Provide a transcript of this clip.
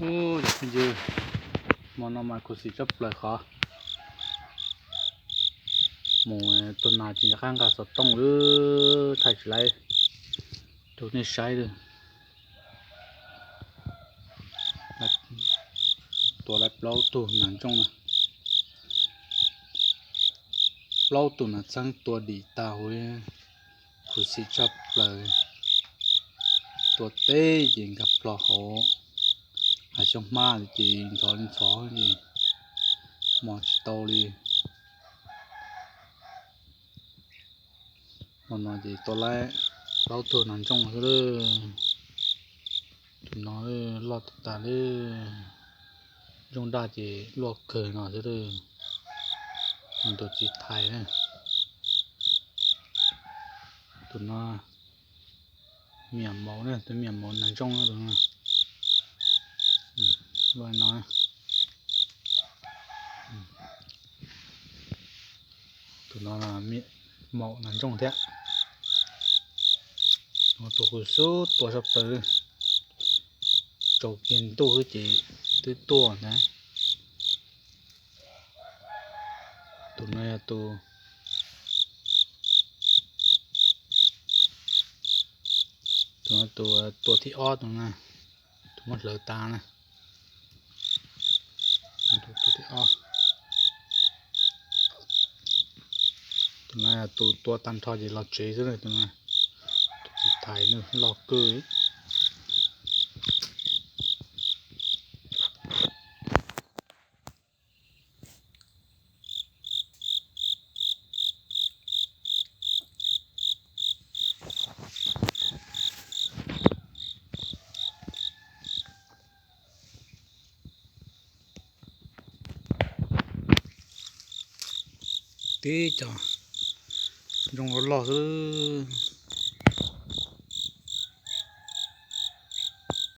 Cov phooj ywg, hmo no mas khuv xim tshaj plaws qhov mus tua nas ces rov qab nqa xov tooj lawm, thaij tsis laib rau nej saib lawm. Tua laib plaub tug nas ntsooj na, plaub tug nas txheeb tua dim tag huv, khuv xim tshaj plaws. Tua teb ces nkag plho hauv hav xyoob hmab ces ntxhov li ntxhov ces mos tsis tau li. Hmo no ces tua laib plaub tug nas ntsooj xwb lawm. Tus no loj tag tag li, ntsooj daj ces luaj kawg no xwb lawm. Tus txiv thais na, tus no miam maum na, tus miam maum nas ntsooj na, tus no luaj no. Tus no maum nas ntsooj thiab. Tus kuv xub tua sab plaws, tsaus kiag ntuj xwb ces twb tuaj ntag. Tus no yog tus, tus no tus tua thib ob, tus no tus muab hlawv tas na. Tus thib ob, tus no yog tus tua tag nrho ces los tsev xwb na, tus no, tus txiv thais nws loj kawg. Tib co ntsooj loj loj xwb.